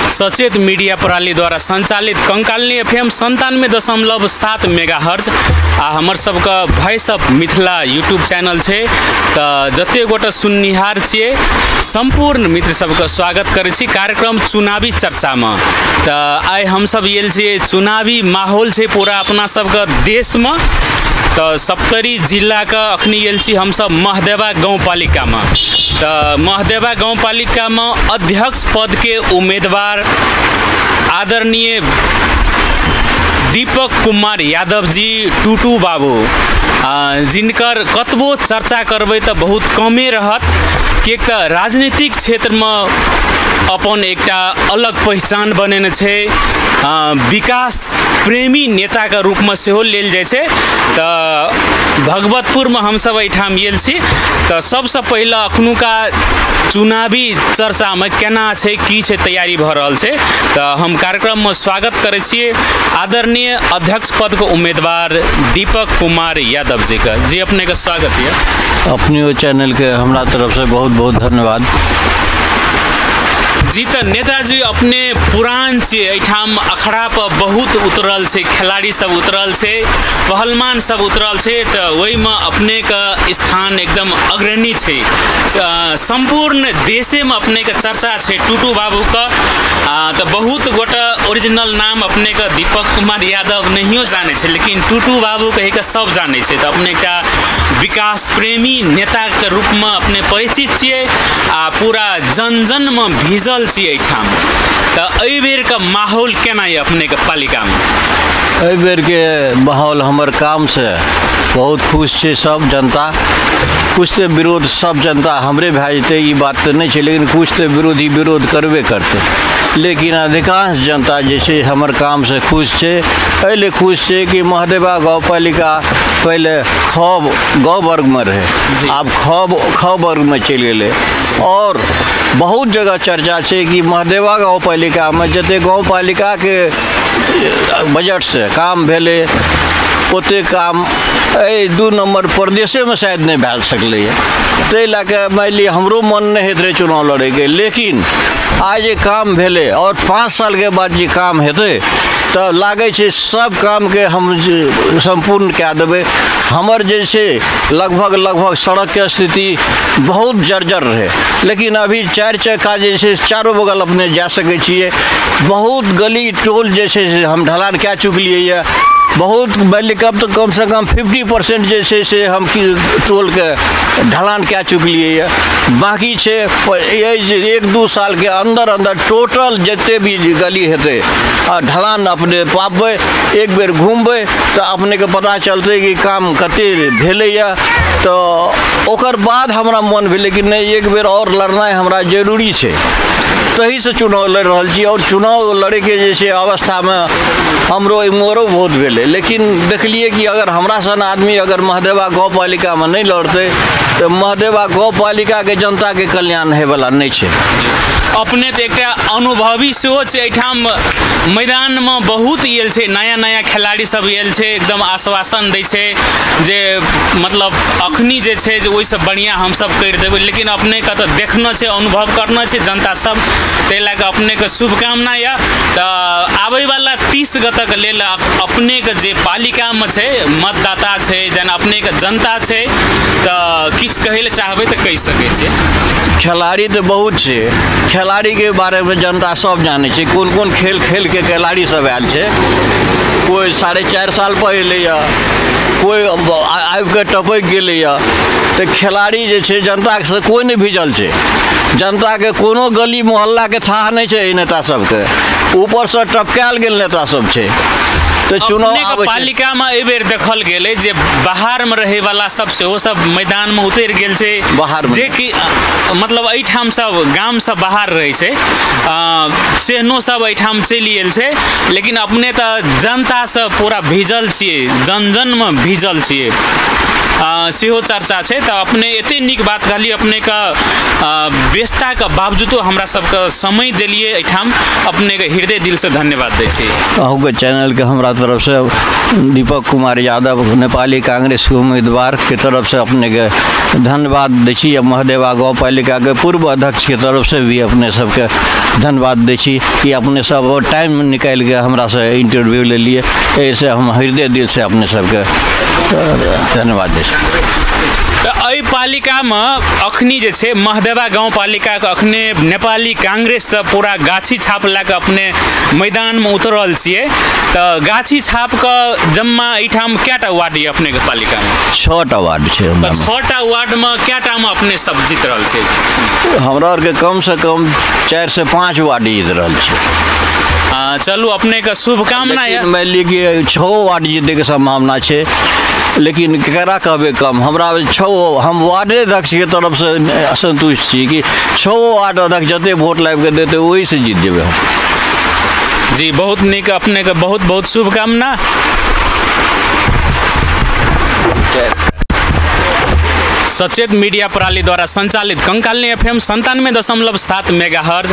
सचेत मीडिया प्रणाली द्वारा संचालित कंकालिनी FM 97.7 megahertz आ हमर सबके voice of Mithila YouTube channel छै। तऽ जते गोटा सुननिहार छियै सम्पूर्ण मित्र सबके स्वागत करै छी कार्यक्रम चुनावी चर्चामे। तऽ आइ हमसब आयल छियै, चुनावी माहौल छै पूरा अपना सबके देशमे। तऽ सप्तरी जिलाके अखनी आयल छी हमसब महदेवा गाउँपालिकामे। तऽ महदेवा गाउँपालिकामे अध्यक्ष पदके उम्मीदवार आदरणीय दीपक कुमार यादव जी टूटू बाबू, जिनकर कतबो चर्चा करबै तऽ बहुत कमे रहत, किएक तऽ राजनीतिक क्षेत्रमे अपन एकटा अलग पहिचान बनेने छै, विकास प्रेमी नेताके रूपमे सेहो लेल जाइ छै। तऽ भगवतपुरमे हमसब एहिठाम आयल छी। तऽ सबसँ पहिले अखनुका चुनावी चर्चामे केना छै, की छै, तैयारी भऽ रहल छै, तऽ हम कार्यक्रममे स्वागत करै छियै आदरणीय अध्यक्ष पदके उम्मीदवार दीपक कुमार यादव जीके। जी अपनेके स्वागत यऽ। अपने चैनलके हमरा तरफसँ बहुत बहुत धन्यवाद। जी तऽ नेताजी अपने पुरान छियै, एहिठाम अखड़ा पर बहुत उतरल छै, खिलाड़ी सब उतरल छै, पहलवान सब उतरल छै, तऽ ओहिमे अपनेके स्थान एकदम अग्रणी छै। सम्पूर्ण देशेमे अपनेके चर्चा छै टूटू बाबूके। तऽ बहुत गोटा ओरिजिनल नाम अपनेके दीपक कुमार यादव नहियो जानै छै, लेकिन टूटू बाबू कहिके सब जानै छै। तऽ अपने एकटा विकास प्रेमी नेताके रूपमे अपने परिचित छियै आ पूरा जन जनमे भिजल छियै एहिठाम। तऽ एहि बेरके माहौल केना यऽ अपनेके पालिकामे? एहि बेरके माहौल हमर कामसँ बहुत खुश छै सब जनता। कुछ तऽ विरोध सब जनता हमरे भए जेतै ई बात तऽ नहि छै, लेकिन कुछ तऽ विरोधी विरोध करबे करतै। लेकिन अधिकांश जनता जे छै हमर कामसँ खुश छै। एहि लए खुश छै कि महदेवा गाउँपालिका पहिले ख ग वर्गमे रहै, आब ख वर्गमे चलि गेलै। और बहुत जगह चर्चा छै कि महदेवा गाउँपालिकामे जतेक गाउँपालिकाके बजटसँ काम भेलै ओतेक काम एहि 2 नम्बर प्रदेशेमे शायद नहि भए सकलैए। ताहि लए कऽ मानि लिअ हमरो मन नहि होइत रहै चुनाव लड़ैके, लेकिन आइ जे काम भेलै और 5 सालके बाद जे काम हेतै तऽ लागै छै सब कामके हम सम्पूर्ण कए देबै। हमर जे छै लगभग लगभग सड़कके स्थिति बहुत जर्जर रहै, लेकिन अभी 4 चक्का जे छै चारो बगल अपने जा सकै छियै। बहुत गली टोल जे छै से हम ढलान कए चुकलियै यऽ। बहुत मानि लिअ कम तऽ कमसँ कम 50% जे छै से हम टोलके ढलान कए चुकलियै यऽ। बाँकी छै 1-2 सालके अन्दर अन्दर टोटल जते भी गली हेतै आ ढलान अपने पाबबै, एक बेर घुमबै तऽ अपनेके पता चलतै कि काम कते भेलैए। तऽ ओकर बाद हमरा मन भेलै कि नहि, एक बेर आओर लड़नाइ हमरा जरूरी छै, तहीसँ चुनाव लड़ि रहल छी। और चुनाव लड़ैके जे छै अवस्थामे हमरो उमरो बहुत भेलै, लेकिन देखलियै कि अगर हमरा सन आदमी अगर महदेवा गाउँपालिकामे नहि लड़तै तऽ महदेवा गाउँपालिकाके जनताके कल्याण होइवला नहि छै। अपने तऽ एकटा अनुभवी सेहो छै, एहिठाम मैदानमे बहुत आयल छै, नया नया खिलाड़ी सब आयल छै, एकदम आश्वासन दै छै जे मतलब अखनी जे छै जे ओहिसँ बढ़िआँ हमसब करि देबै, लेकिन अपनेके तऽ देखना छै, अनुभव करना छै जनता सब, ताहि लए कऽ अपनेके शुभकामना यऽ। तऽ आबैवला 30 गतक लेल अपनेके जे पालिकामे छै मतदाता छै, जेना अपनेके जनता छै, तऽ किछु कहै लए चाहबै तऽ कहि सकै छियै। खिलाड़ी तऽ बहुत छै, खिलाड़ीके बारेमे जनता सब जानै छै, कोन कोन खेल खेलके खिलाड़ी सब आयल छै। कोइ 4.5 साल पर अयलैए, कोइ आबिके टपकि गेलैए। तऽ खिलाड़ी जे छै जनतासँ कोइ नहि भिजल छै, जनताके कोनो गली मोहल्लाके थाह नहि छै एहि नेता सबके, ऊपरसँ टपकायल गेल नेता सब छै। तऽ चुनाव पालिकामे एहि बेर देखल गेलै जे बाहरमे रहैवला सब सेहो सब मैदानमे उतरि गेल छै, बाहर जे कि मतलब एहिठाम सब गामसँ बाहर रहै छै सेहनो सब एहिठाम चलि गेल छै, लेकिन अपने तऽ जनतासँ पूरा भिजल छियै, जन जनमे भिजल छियै, सेहो चर्चा छै। तऽ अपने एते नीक बात कहलियै, अपनेके व्यस्तताके बावजूदो हमरा सबके समय देलियै एहिठाम, अपनेके हृदय दिलसँ धन्यवाद दै छी। अहूँके चैनलके हमरा तरफसँ दीपक कुमार यादव नेपाली कांग्रेसके उम्मीदवारके तरफसँ अपनेके धन्यवाद दै छी। आ महदेवा गाउँपालिकाके पूर्व अध्यक्षके तरफसँ भी अपने सबके धन्यवाद दै छी कि अपने सब टाइम निकालिके हमरासँ इंटरव्यू लेलिए। एहिसँ हम हृदय दिलसँ अपने सबके धन्यवाद दै छी। तऽ एहि पालिकामे अखनी जे छै महदेवा गाउँपालिकाके अखने नेपाली कांग्रेससँ पूरा गाछी छाप लए कऽ अपने मैदानमे उतरल छियै। तऽ गाछी छापके जम्मा एहिठाम कएटा वार्ड यऽ अपनेके पालिकामे? 6टा वार्ड छै। तऽ 6टा वार्डमे कएटामे अपने सब जीत रहल छै? हमरा आरके कमसँ कम 4 से 5 वार्ड जीत रहल छै। चलू अपनेके शुभकामना। मानि लिअ कि 6 वार्ड जीतैके सम्भावना छै, लेकिन केकरा कहबै कम, हमरा 6 हम वार्डे अध्यक्षके तरफसँ असन्तुष्ट छी कि 6 वार्ड अध्यक्ष जतेक वोट लाबिके देतै ओहिसँ जीत जेबै हम। जी बहुत नीक, अपनेके बहुत बहुत शुभकामना। सचेत मीडिया प्रणाली द्वारा संचालित कंकालनी FM 97.7 megahertz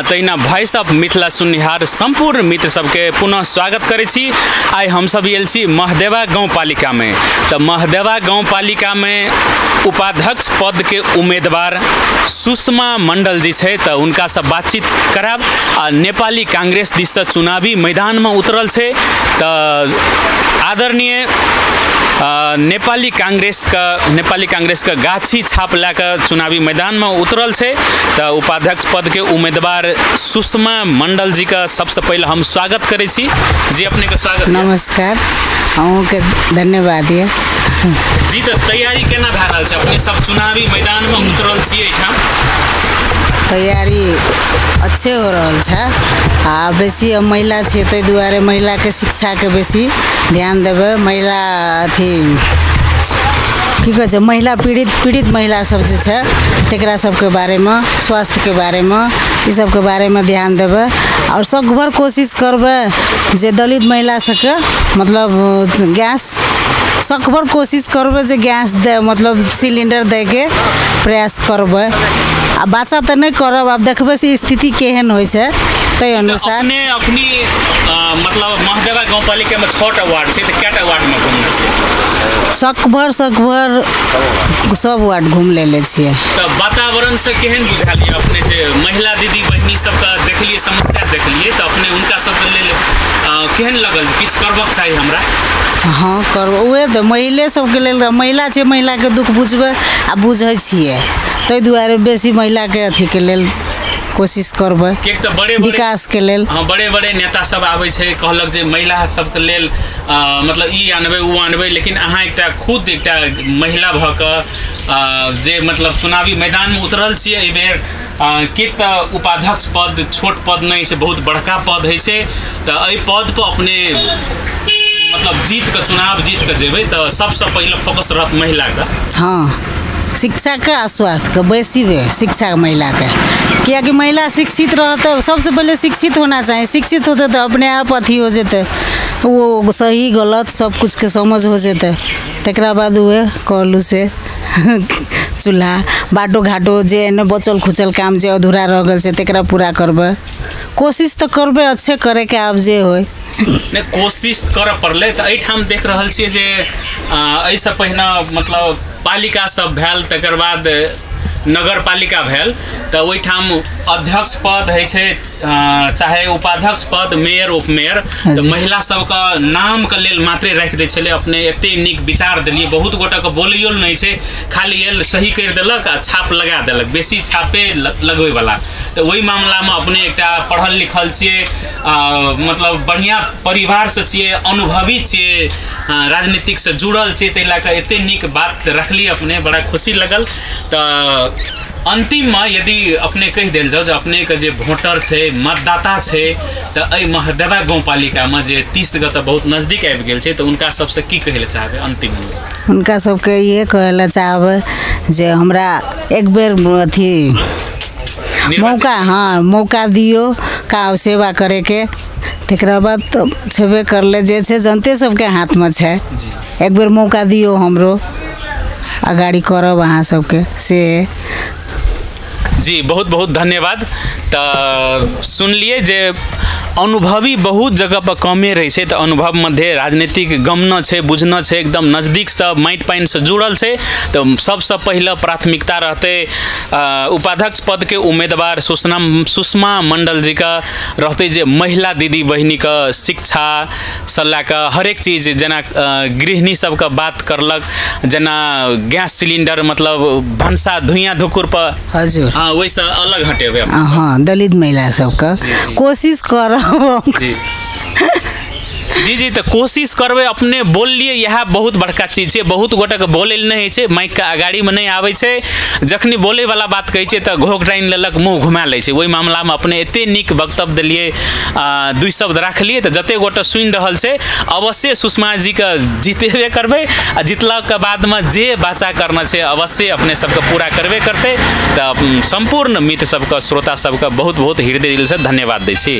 तहिना वॉइस ऑफ मिथिला सुननिहार सम्पूर्ण मित्र सबके पुनः स्वागत करै छी। आइ हमसब आयल छी महदेवा गाउँपालिकामे। तऽ महदेवा गाउँपालिकामे उपाध्यक्ष पदके उम्मीदवार सुषमा मंडल जी छै, तऽ हुनकासँ बातचीत करायब। आ नेपाली कांग्रेस दिससँ चुनावी मैदानमे उतरल छै। तऽ आदरणीय नेपाली कांग्रेसके गाछी छाप लए कऽ चुनावी मैदानमे उतरल छै। तऽ उपाध्यक्ष पदके उम्मीदवार सुषमा मंडल जीके सबसँ पहिले हम स्वागत करै छी। जी अपनेके स्वागत। नमस्कार, अहूँके धन्यवाद। ये जी तऽ तैयारी केना भए रहल छै? अपने सब चुनावी मैदानमे उतरल छियै, एहिठाम तैयारी अच्छे हो रहल छै। आ बेसी हम महिला छियै ताहि दुआरे महिलाके शिक्षाके बेसी ध्यान देबै। महिला अथी की कहै छै, महिला पीड़ित महिला सब जे छै तकरा सबके बारेमे, स्वास्थ्यके बारेमे, ई सबके बारेमे ध्यान देबै। आओर सकभर कोशिश करबै जे दलित महिला सबके मतलब गैस सकभर कोशिश करबै जे गैस दे मतलब सिलिंडर दैके प्रयास करबै। आ बच्चा तऽ नहि करब, आब देखबै से स्थिति केहन होइ छै ताहि अनुसार। अपने अपनी मतलब महदेवा गाउँपालिकामे 6टा वार्ड छै, तऽ कएटा वार्डमे घुमने छै? सकभर सब वार्ड घुम लेले छियै। तऽ वातावरणसँ केहन बुझायल यऽ अपने जे महिला दीदी बहिनी सबके देखलियै, समस्या देखलियै, तऽ अपने हुनका सबके लेल केहन लगल किछु करबाक चाही हमरा? हाँ करबै, उएह तऽ महिले सबके लेल, महिला छै महिलाके दुःख बुझबै आ बुझै छियै, ताहि दुआरे बेसी महिलाके अथीके लेल कोशिश करबै तऽ बड़े विकासके लेल। हाँ बड़े बड़े नेता सब आबै छै, कहलक जे महिला सबके लेल मतलब ई आनबै ओ आनबै, लेकिन अहाँ एकटा खुद एकटा महिला भऽ कऽ जे मतलब चुनावी मैदानमे उतरल छियै एहिबेर, के तऽ उपाध्यक्ष पद छोट पद नहि छै, बहुत बड़का पद होइ छै, तऽ एहि पद पर अपने मतलब जीत कऽ चुनाव जीत कऽ जेबै तऽ सबसँ पहिले फोकस रहत महिलाके। हाँ शिक्षाके आ स्वास्थ्यके बेसी शिक्षा महिलाके, कियाकि महिला शिक्षित रहतै, सबसँ पहिले शिक्षित होना चाही। शिक्षित होतै तऽ अपने आप अथी हो जेतै, वो सही गलत सब कुछके समझ हो जेतै। तकरा बाद उहे कहलू से चूल्हा बाटो घाटो जे एने बचल खुचल काम जे अधूरा रह गेल छै तकरा पूरा करबै। कोशिश तऽ करबै अच्छे करैके, आब जे होइ। नहि कोशिश करऽ पड़लै। तऽ एहिठाम देख रहल छियै जे एहिसँ पहिने मतलब पालिका सब भेल, तकर बाद नगर पालिका भेल, तऽ ओहिठाम अध्यक्ष पद होइ छै चाहे उपाध्यक्ष पद, मेयर उपमेयर, तऽ महिला सबके नामके लेल मात्रे राखि दै छलै। अपने एते नीक विचार देलियै, बहुत गोटाके बोलैयो नहि छै, खाली आयल सही करि देलक आ छाप लगा देलक, बेसी छापे लगबैवला। तऽ ओहि मामलामे अपने एकटा पढ़ल लिखल छियै, मतलब बढ़िआँ परिवारसँ छियै, अनुभवी छियै, राजनीतिकसँ जुड़ल छियै, ताहि लए कऽ एते नीक बात रखली अपने, बड़ा खुशी लगल। तऽ अंतिममे यदि अपने कहि देल जाओ जे अपनेके जे वोटर छै, मतदाता छै, तऽ एहि महदेवा गाउँपालिकामे जे 30 गते बहुत नजदीक आबि गेल छै, तऽ हुनका सबसँ की कहै लए चाहबै अंतिममे? हुनका सबके इहे कहै लए चाहबै जे हमरा एक बेर अथी मौका, हाँ मौका दियौ का सेवा करैके, तकरा बाद तऽ छेबे करलै जे छै जनते सबके हाथमे छै। एक बेर मौका दियौ हमरो, अगाडि करब अहाँ सबके से। जी बहुत बहुत धन्यवाद। तऽ सुनलियै जे अनुभवी बहुत जगह पर कमे रहै छै, तऽ अनुभव मध्य राजनीतिक गमना छै, बुझना छै, एकदम नजदीकसँ माटि पानिसँ जुड़ल छै। तऽ सबसँ पहिले प्राथमिकता रहतै उपाध्यक्ष पदके उम्मीदवार सुषमा मंडल जी के रहतै, जे महिला दीदी बहिनीके शिक्षासँ लए कऽ हरेक चीज, जेना गृहिणी सबके बात करलक, जेना गैस सिलिंडर मतलब भनसा धुइयाँ धुकुर पर, हजुर, हाँ, ओहिसँ अलग हटेबै। हाँ, दलित महिला सबके कोशिश करब। जी जी, तऽ कोशिश करबै, अपने बोललियै इएह बहुत बड़का चीज छै। बहुत गोटेके बोलै लए नहि होइ छै, माइकके अगाड़ीमे नहि आबै छै, जखनी बोलैवला बात कहै छै तऽ घोघ टानि लेलक, मुँह घुमा लै छै। ओहि मामलामे अपने एते नीक वक्तव्य देलियै, दुइ शब्द राखलियै, तऽ जते गोटे सुनि रहल छै अवश्य सुषमा जीके जितेबे करबै, आ जितलाके बादमे जे वाचा करना छै अवश्य अपने सबके पूरा करबे करतै। तऽ सम्पूर्ण मित्र सबके, श्रोता सबके बहुत बहुत हृदय दिलसँ धन्यवाद दै छी।